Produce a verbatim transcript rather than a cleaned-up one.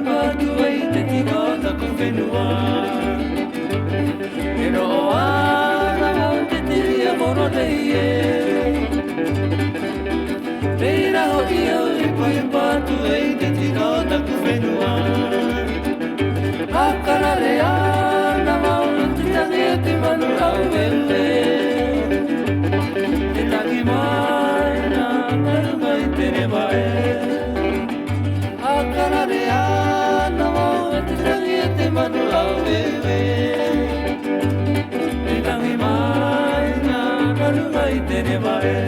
Patu ai te tika o taku fenua. E noʻo ana vau te tiri a Morotai e. Reira hoʻi au i paipa atu ai te tika o taku fenua. Hakarare ana vau te tangi e te manu ʻaueue. Te tangi mai na ka ruga i te reva e. Hakarare ana vau te tangi e te manu ʻaueue. Te tangi mai na ka ruga i te reva e.